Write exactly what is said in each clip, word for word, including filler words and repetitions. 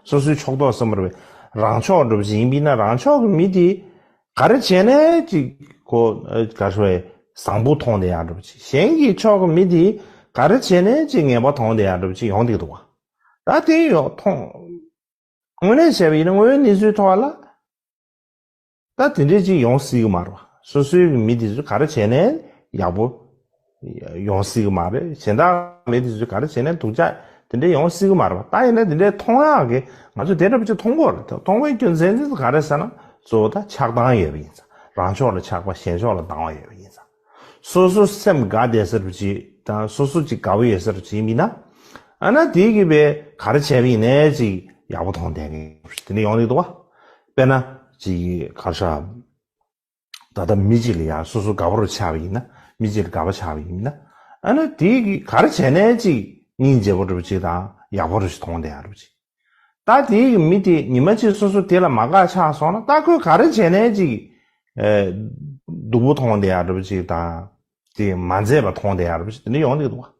སོ་སོའི་ཕྱོགས་གཏོགས་སེམས་པ་རེད་པས། རང་ཕྱོགས་འདྲ་པོ་ཅིག་ཡིན་པས་ན། རང་ཕྱོགས་ཀྱི་མི་དེ་ག་རེ་བྱས་ནའི་ཅིག་ཁོ་ག་རེ་ཟེར་བས། བཟང་པོ་མཐོང་བསྡད་ཡག་འདྲ་པོ་ཅིག་གཞན་གྱི་ཕྱོགས་ཀྱི་མི་དེ་ག་རེ་བྱས་ནའི་ཅིག་ངན་པ་མཐོང་བསྡད་ཡག་འདྲ་པོ་ཅིག་ཡོང་བསྡད་ཀྱི་འདུག་པ། ད་དེ་ཡོང་མཐོང་། དངོས་གནས་བྱས་པ་ཡིན་ན། དངོས་ཡོད་གནས་ཚུལ་ཐོག་ལ་ད་དེ་འདྲས་ཅིག་ཡོང་སྲིད་ཀྱི་མ་རེད་པ། སོ་སོའི་མི་དེ་ཚོ་ག་རེ་བྱས་ནའི་ཡག་པོ་ཡོང་སྲིད་ཀྱི་མ་རེད། གཞན་དག་མི་དེ་ཚོ་ག་རེ་བྱས་ནའི་སྡུག་ཅག་དེ་འདྲས་ཡོང་སྲིད་ཀྱི་མ་རེད་པ། ད་ཡིན་ན་དེ་འདྲས་མཐོང་ཡག་གི་ང་ཚོས་དེ་འདྲ་པོ་ཅིག་མཐོང་གི་ཡོད་རེད། མཐོང་བའི་རྒྱུ་མཚན་དེ་ག་རེ་ཟེར་ན། གཙོ་བོ་ད་ཆགས་སྡང་ཡོད་པ་ཡིན་ཙང་། རང་ཕྱོགས་ལ་ཆགས་པ། གཞན་ཕྱོགས་ལ་སྡང་བ་ཡོད་པ་ཡིན་ཙང་། སོ་སོ་སེམས་དགའ་བསྡད་ས་འདྲ་པོ་ཅིག་དང་། སོ་སོ་ཅིག་དགའ་པོ་ཡོད་ས་འདྲ་པོ་ཅིག་ཡིན་པས་ན། ཨ་ན་དེ་གིས་པས་ག་རེ་བྱས་པ་ཡིན་ནའི་ཅིག་ཡག་པོ་མཐོང་བསྡད་མཁན་དེ་འདྲ་ཡོང་གི་འདུག་པ། དཔེར་ན་ཅིག་ག་རེ་ཟེར། ད་ལྟ་མི་གཅིག་ལ་ཡ་སོ་སོ་དགའ་པོ་རུ་ཆགས་པ་ཡིན་ན། མི་གཅིག་ལ་དགའ་པོ་ཆགས་པ་ཡིན་ན། ཨ་ན་དེ་གིས་ག་རེ་བྱས་ནའི་ཅིག་སྙིང་རྗེ་པོ་འདྲ་པོ་ཅིག་དང་ཡག་པོ་འདྲ་པོ་ཅིག་མཐོང་བསྡད་ཡག་འདྲ་པོ་ཅིག་ད་དེའི་མི་དེ་ཉི་མ་གཅིག་སོ་སོ་དེ་ལ་མ་དགའ་ཆགས་སོང་ན། ད་ཁོས་ག་རེ་བྱས་ནའི་ཅིག་ཨེ། སྡུག་པོ་མཐོང་བསྡད་ཡག་འདྲ་པོ་ཅིག་དང་། དེ་མ་མཛེས་པ་མཐོང་བསྡད་ཡག་འདྲ་པོ་ཅིག་དེ་འདྲ་ཡོང་གི་འདུག་པ།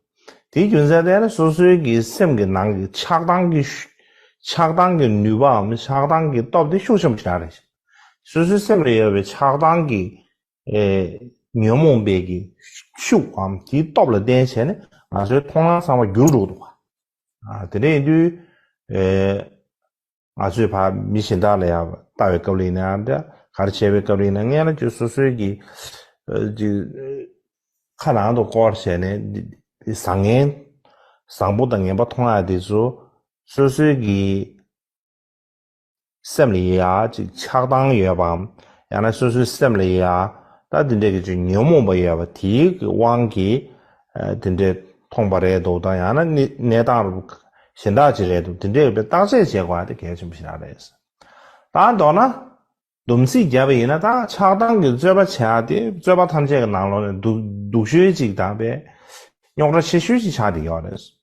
དེའི་རྒྱུ་མཚན་དེ་ནི་སོ་སོའི་གི་སེམས་ཀྱི་ནང་གི་ཆགས་སྡང་གི་ཤུ། ཆགས་སྡང་གི་ནུས་པའམ་ཆགས་སྡང་གི་སྟོབས་དེ་ཤུགས་ཆེན་པོ་ཞེ་དྲག་རེད། སོ་སོའི་སེམས་ལ་ཡོད་པའི་ཆགས་སྡང་གི་ཨེ། ཉོན་མོངས་པའི་གི་ཤུགས་སམ་དེའི་སྟོབས་ལ་བརྟེན་བྱས་ནས་ང་ཚོའི་མཐོང་སྣང་བསམ་པ་འགྱུར་འགྲོ་གི་འདུག་པ། ཨ། དེ་འདྲ་ཡིན་དུས། ཨེ། ང་ཚོས་ཕར་མི་གཞན་དག་ལ་ཡང་ལྟ་བའི་སྐབས་ལ་ཡིན་ན་འདྲ། ག་རེ་བྱས་པའི་སྐབས་ལ་ཡིན་ན། སྔན་ལ་ཅིག་སོ་སོའི་གི་ཨ། ཅིག་ཁ་ནང་དུ་བསྐོར་བྱས་ནས་འདི་འདི་བཟང་ངན། བཟང་པོ་དང་ངན་པ་མཐོང་ཡག་དེ་ཚོ་སོ་སོའི་གི་སེམས་ལ་ཡ་ཅིག་ཆགས་སྡང་ཡོད་པའམ། ཡང་ན་སོ་སོའི་སེམས་ལ་ཡ་ད་འདི་འདྲའི་གི་ཅིག་ཉོན་མོངས་པ་ཡོད་པ་དེའི་གི་དབང་གིས་ཨ། འདི་འདྲའི་མཐོང་པ་རེད་འདུག་དང་། ཡང་ན་གནས་གནས་སྟངས་གཞན་དག་ཅིག་རེད་འདུག་འདི་འདྲའི་གི་བརྟག་དཔྱད་བྱེད་དགོས་ཡག་དེ་གལ་ཆེན་པོ་ཞིག་རང་རེད། ད་མདོར་ན། སྡོམ་ཚིག་བརྒྱབ་པ་ཡིན་ན། ད་ཆགས་སྡང་གི་རྩོད་པ་བྱེད་ཡག་དེ་རྩོད་པ་ཐམས་ཅད་ཀྱི་ནང་ལོགས་ནས་སྡུག་སྡུག་ཤོས་ཅིག་དང་པས་རྙོག་དྲ་ཆེ་ཤོས་ཅིག་ཆགས་བསྡད་ཡོད་རེད།